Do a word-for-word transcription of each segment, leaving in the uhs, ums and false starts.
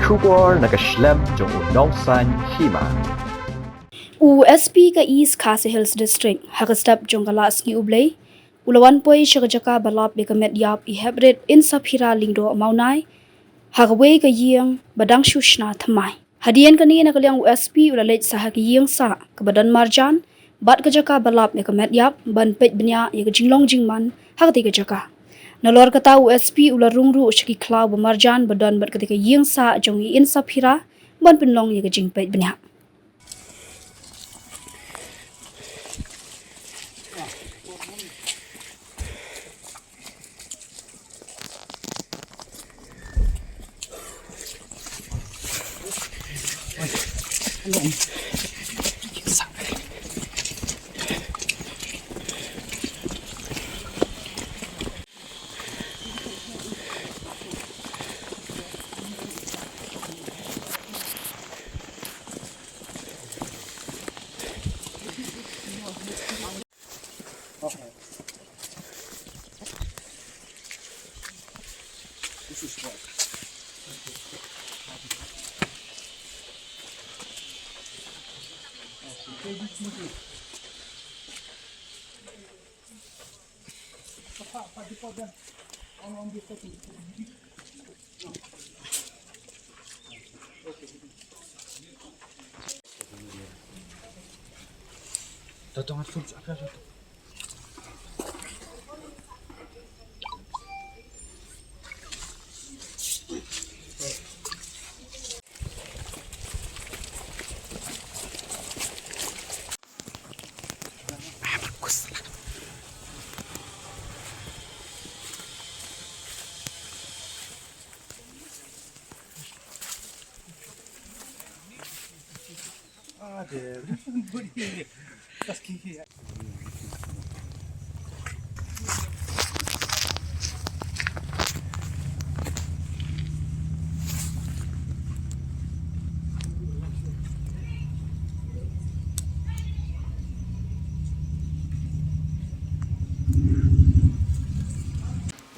Khubor na ka shlem jong u Nongsaiñ Hima. U S P ka East Khasi Hills District, ha ka step jong ka Lah Sngi U Blei, u la wan poi sha ka jaka ba lap ïa ka met ïap i Heprit Insaphira Lyngdoh Mawnai, ha kawei ka ïing ba dang shu shna thymmai. Hadien kane, na ka liang u S P u la leit sha ka ïing sah kaba don marjan bad ka jaka ba lap ïa ka met ïap ban peit bniah ïa ka jinglong jingman ha katei ka jaka. Nalor kata, u S P u la rung ruh sha ki khlaw ba marjan ba don bad katei ka ïing sah jong i Insaphira ban pynlong ïa ka jingpeit bniah.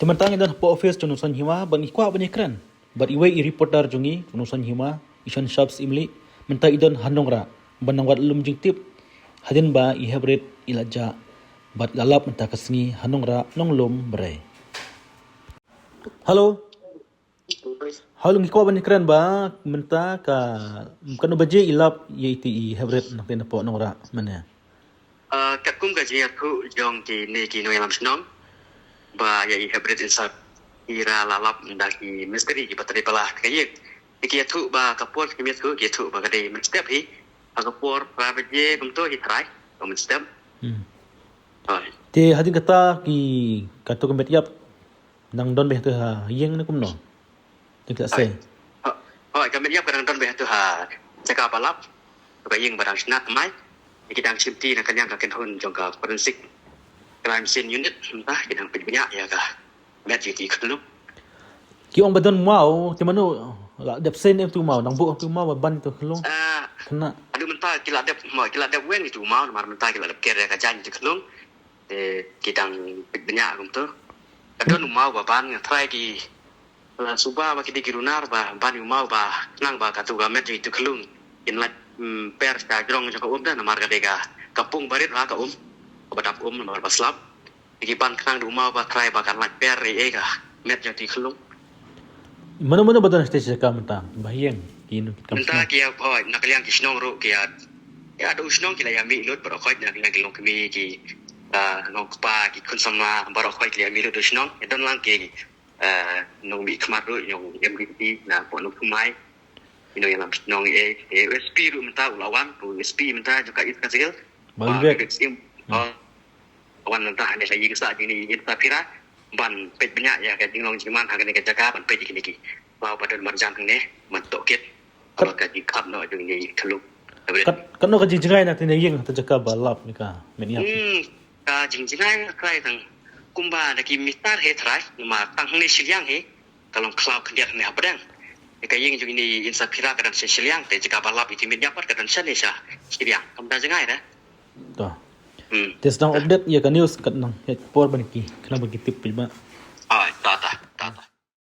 Te mynta ngi don hapoh office jong u Nongsaiñ Hima, bad ngi kwah ban ïakren bad iwei i reporter jong ngi, u Nongsaiñ Hima, i Shon Sharps Imli, mynta i don ha Nongrah ban nang wad lum jingtip hadien ba i Heprit i la jah bad la lap mynta ka sngi ha Nongrah, Nonglum, Brai. Hello. Hello, ngi kwah ban ïakren ba mynta ka, katno baje i lap ïa iti i Heprit na ka, napoh Nongrah mynne? Ah, katkum ka jingïathuh jong kine ki nongïalam shnong ba ïa i Heprit Insaphira la lap da ki mistri kiba trei palat ka ïing. Ki ïathuh ba ka por ki ïathuh, ki ïathuh ba ka dei mynstep hi. Ha ka por phra baje kumto hi trai, ka mynstep. Hmm. Hooid. Te hadien kata ki, kato ka met ïap nang don beit hato ha ïing ne kumno? Te ki la sei. Hooid. Hooid, ka met ïap ka dang don beit hato ha jaka ba lap. Ka ïing ba dang shna thymmai. Ki dang shim ti na ka liang ka kynhun jong ka Forensic Crime Scene Unit, mynta ki dang peit bniah ïa ka met jong iti i khyllung. Ki ong ba don maw, te mano la dep sien ïa uto u maw, nang buh uto u maw ba ban ïa uto u khyllung? Ah, kane. Haduh mynta ki la dep, maw, ki la dep weng ïa uto u maw, namar mynta ki la dep ker ïa ka jaiñ ïa uto u khyllung. Te ki dang peit bniah kumto. Ka don u maw ba ban, nga trai ki la suba ba ki dei ki runar ba ban ïa u maw ba khnang ba kato ka met jong ito u khyllung kin lait, mm, per sha jrong jong ka um da, namar ka dei ka, ka pung barit ha ka um, kaba dap um namar ba slap. Te ki ban khnang da u maw ba trai ba kan lait per ei ei ka met jong ito u khyllung. Mano mano ba don sha ite jaka mynta, ba ha ïing ki, ki kam mynta shnong? Ki ïa, hooid, na ka liang ki shnong ruh ki ïa, ïa da u shnong ki la ïa mih lut baroh khoit, na ka liang ki longkmie, ki, ah, nongkpa, ki khun samla baroh khoit ki la ïa mih lut da u shnong. Ïa don lang ki, eh, nongmihkhmat ruh, nong M D C napoh Nongthymmai. Ki nongïalam shnong, eh, eh, u S P ruh mynta u la wan, u S P mynta jong ka East Khasi Hills. Ba Ba Vivek. Vivek Syiem. Hmm. Oh, wan mynta hangne sha ïing sah jong ine i Insaphira ban peit bniah ïa ka jinglong jingman ha kane ka jaka, ban peit ïa kine ki khlaw ba don marjan hangne ban tohkit. Kat- Ba ka jingkhap noh jong ine i khyllung. Kat-, katno ka jingjngai na kane ka ïing, ha kata ka jaka ba lap ïa ka met ïap? Hmm, ka jingjngai nga trai tang kumba da ki mitar hi trai, namar tang hangne shiliang hi ka long khlaw khyndiat hangne hapdeng. Ka ïing jong ine i Insaphira ka don sha shiliang, te jaka ba lap ïa ka met ïap pat ka don shane sha shiliang. Kam da jngai re. To. Hmm. Te sdang update ïa ka news katno, ïa ka por ban ki, khnang ba ki tip beit ba.